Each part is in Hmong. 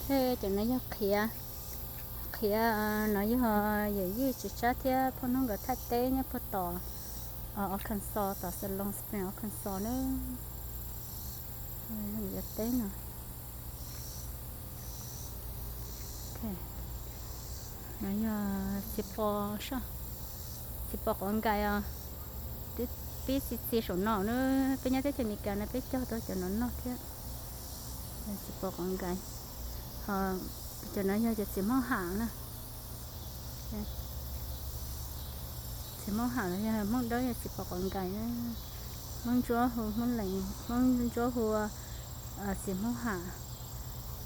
Cov no yog qhiav, qhiav no yog yawm yij Tsis Tsab thiab phooj ywg nkawd thaij teb nyob puag tom Arkansas, tom Siloam Springs, Arkansas na. Yog teb no, no yog txiv pos, txiv pos quav nkais os. Twb pib txi txiv saum no na, peb nyob teb chaws Amelikas no peb cog tau cov no noj thiab. Txiv pos quav nkais, ho cov no yog cov txiv hmoob ham na. Txiv hmoob ham los yog hmoob dawb yog txiv pos quav nkais na. Hmoob ntsuab hu, hmoob lees, hmoob ntsuab hu txiv hmoob ham,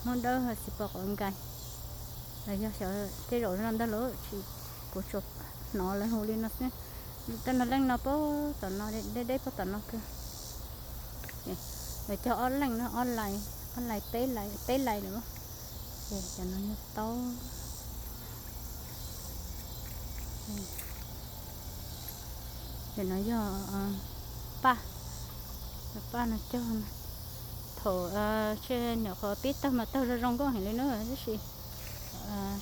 hmoob dawb txiv pos quav nkais. Los yog xyov tej zaum no ntag lawm tsis, kuv tsuas hnov lawv hu li no xwb. Tej no leej no puag tom no, deb deb puag tom no kawg. Lawv cog ob leej no, ob lais, ob lais peb lais, peb lais lawm. Ces cov no yog taub. Ces no yog paj, paj no cog. Thaum tshe nyuam qhuav pib tawg mas tawg zoo zoo nkauj heev li na, tab sis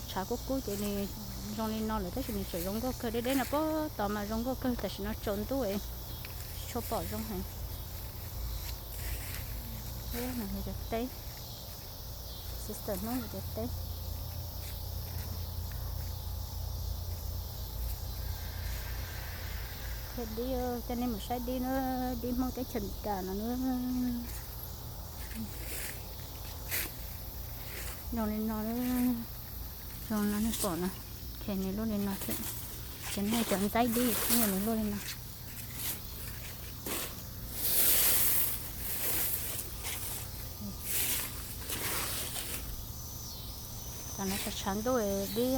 tshav kub kub ces nws zoo li no lawm, tab sis nws tseem zoo nkauj kawg. Deb deb no puag tod mas zoo nkauj kawg, tam sim no tsaus ntuj tsis tshua pom zoo heev. Cov teb, sister Hmoob cov teb. Thiab dib, coj nej mus saib dib na, dib Hmoob teb chaws Amelikas no na. Zoo li no, zoo no nej pom no, ces nws luaj li no thiab. Ces nej cov ntxaib dib nws luaj li no. Tam no tshav ntuj dib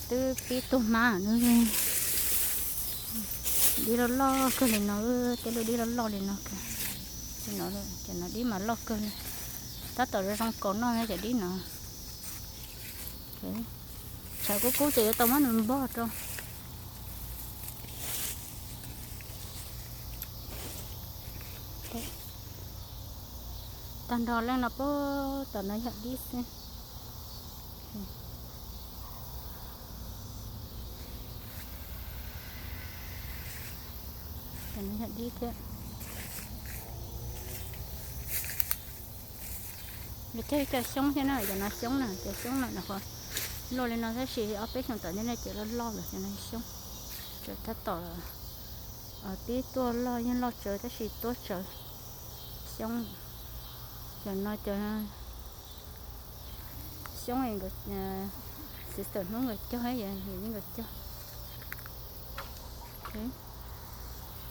twb pib tuag hmab, dib loj loj kawg li no, tej lub dib loj loj li no kawg. Ces no dib mas loj kawg li, tab tom zoo zoo kaus noj cov dib no. Tshav kub kub ces yuav tau muab nws npog rau. Tag nrho leej no puag tom no yog dib xwb. Tom no yog dib thiab. Nws cog ib co xyoob thiab na, cov no xyoob na, cov xyoob no nyuam qhuav luaj li no tab sis ob peb xyoos tom ntej no ces loj loj lawm, cov no xyoob. Tab tom pib tuaj loj, yeej loj tsawv tab sis tuaj tsawv xyoob. Cov no cov xyoob sister Hmoob nkawd cog, yawm yij nkawd cog.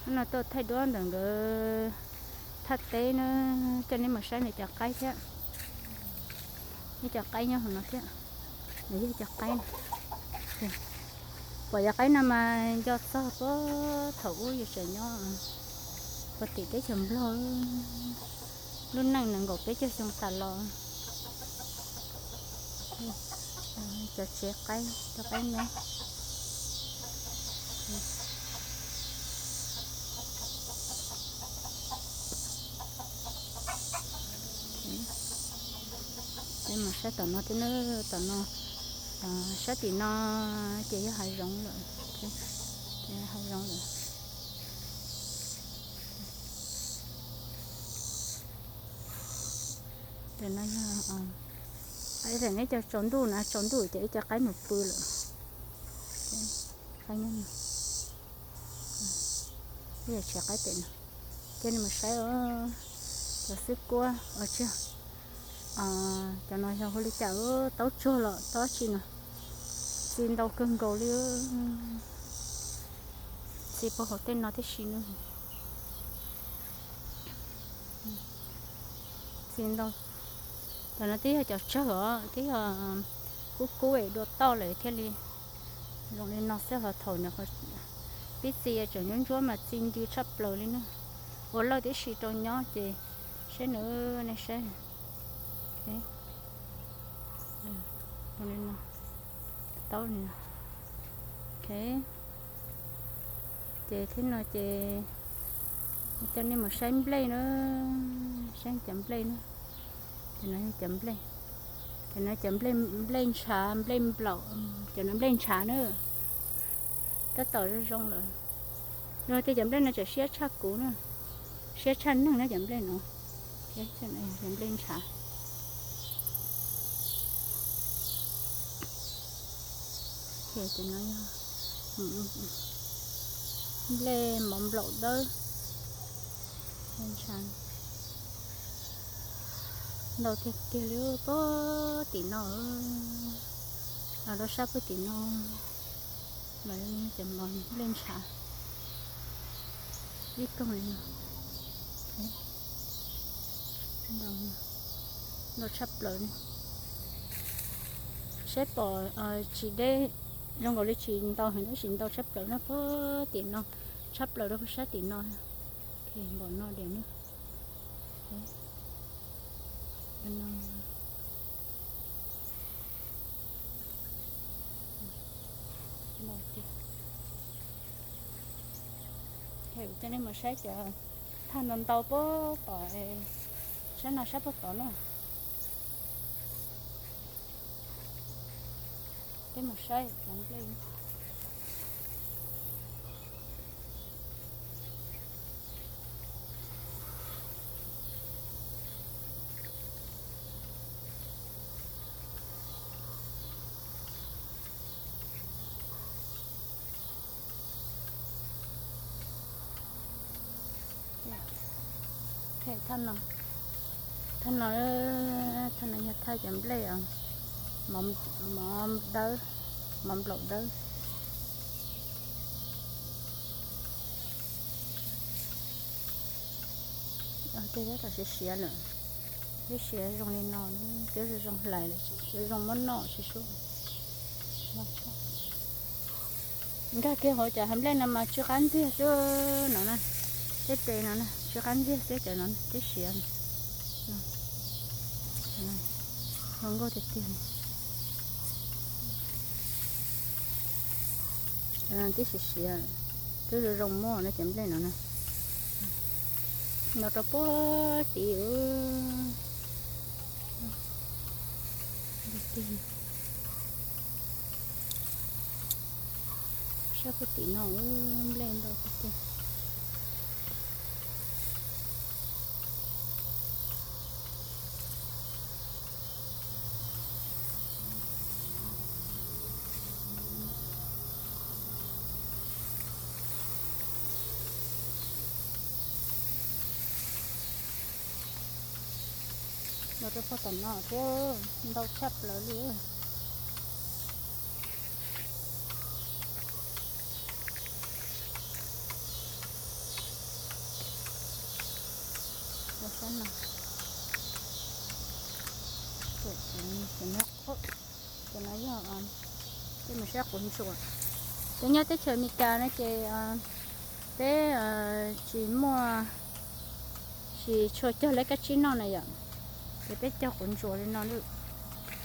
Hnub no tuaj thaij duab ntawm nkawd thaj teb na, coj nej mus saib nws cov qaib thiab. Ib cov qaib nyob hauv no thiab, nws yog cov qaib no. Pom cov qaib no mas nco txog puag thaum ub yus tseem nyob puag tim teb chaws Nplog, lub neej nees nkaum peb caug xyoo tas los. Cov tsev qaib, cov qaib nyob. Peb mus saib tom no thiab na, tom no, sab tim no ces yog hav zoov lawm, hav zoov lawm. Ces no yog, ib txhia neb cov tsaus ntuj na, tsaus ntuj ces ib co qaib mus pw lawm. Qaib nyob no, ib yam tsev qaib pem no. Coj nej mus saib os, cov xwb kuab os, tsis, cov no yog hu li cas, taub tsuag los taub tsi no, txi ntau kawg nkaus li. Txi puag hauv tej no tib si na. Txi ntau. Cov no twb yog cov tsawg os, twb yog kub kub es dua toj lawm thiaj li zoo li no xwb, ho thaum no pib txi tseem ntsuab ntsuab mas txi ncw tshaj plaws li na. Ua lawj tib si rau nyob ces saib nws, nej saib. Zoo li no, taub li no. Ok, ces thiab no ces coj nej mus saib nplej na, saib cov nplej na. Ces no yog cov nplej. Cov no cov nplej ntshav, nplej nplaum, cov no nplej ntshav na. Tab tom zoo zoo lawm. Yog tias cov nplej no tseem siab tshaj kuv na, siab tshaj neeg na cov nplej no. Cov nplej ntshav. Cov no yog nplej mov nplaum dawb. Ntau tiag tiag li, puag tim no, los rau sab puag tim no, mas cov mov nplej ntshav ib koog li no. Ntau tshaj plaws li. Saib pom tsis deb, zoo nkaus li tsis ntau heev tab sis ntau tshaj plaws na, puag tim no tshaj plaws rau puag sab tim no. Npaum no diam na. Coj nej mus saib cov thaj no ntau puag tom, sab no sab puag tod na. Peb mus saib cov nplej. Thaj no, thaj no, thaj no yog thaj cov nplej mov dawb, mov nplaum dawb. Tej tab tom siav siav lawm, twb siav zoo li no, twb zoo zoo hlais lawm, zoo zoo muab noj sib sub. Nkag kiag hauv cov hav nplej no mas tsw qab ntxiag xwb no na. Tej tes no na tsw qab ntxiag xwb, cov no twb siav. Zoo nkauj tiag tiag. Cov no twb siav siav, twb zoo zoo muab na cov nplej no na. No rau puag tid. Sab puag tim no nplej ntau tiag tiag. Los rau puag tom no thiab, ntau tshaj plaws li. Sab no, cov no yog, tej mus saib quav ntsuas. Peb nyob teb chaws Amelikas no ces peb tsis muaj, tsis tshua cog lawv kab tsib noj na yom. Ces peb cog quav ntsuas li no,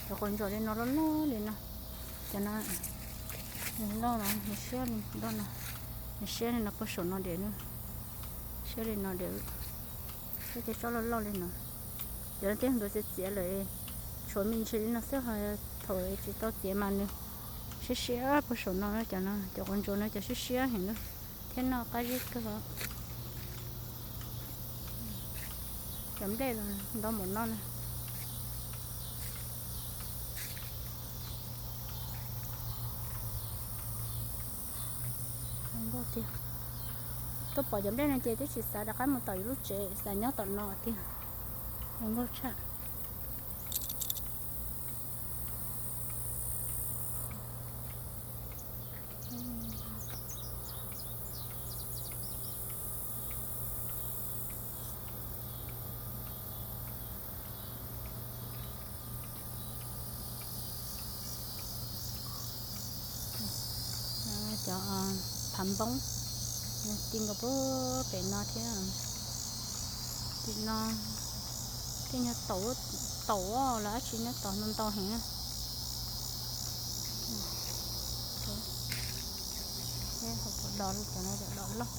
cov quav ntsuas li no loj loj li no. Cov no, nws loj no, nws siab li no, nws siab li no puag saum no diam, siab li no diam. Peb tej tsob loj loj li no, cov no twb nkawd txiav txiav lawm, tshuav me ntsis li no xwb, thaum tsis tau txiav mas nws siab siab puag saum no. Cov no, cov quav ntsuas no cov siab siab heev na, thiab noj qab zib kawg. Cov nplej los ntau npaum no na. Tuaj pom cov nplej no ces twb tsis xav rov qab mus tom yus lub tsev, xav nyob tom no tiag. Zoo nkauj tshaj. Cov phav npoob, ti nkaus puag pem no thiab. Tim no tej nyuag taum, taum los dab tsi nyob tod ntau ntau heev na. Hauv paus dos, cov no cov dos loj.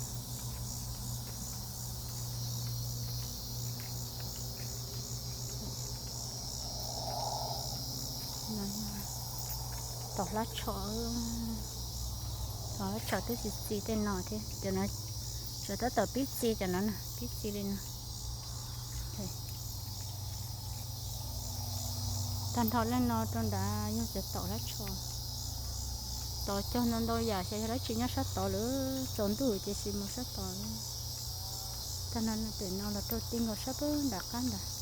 Tom hlab tsho, tom hlab tsho twb txi txi tej no thiab, cov no tsuas tab tom pib txi cov no na, pib txi li no. Tag nrho leej no rau nrad yog cov tom hlab tsho. Tod cog ntau ntau yam xyov yog dab tsi nyob sab tod lawm, tsaus ntuj ces sim mus sab tod. Tag nrho pem no los rau ti nkaus sab pem nram qab ntag.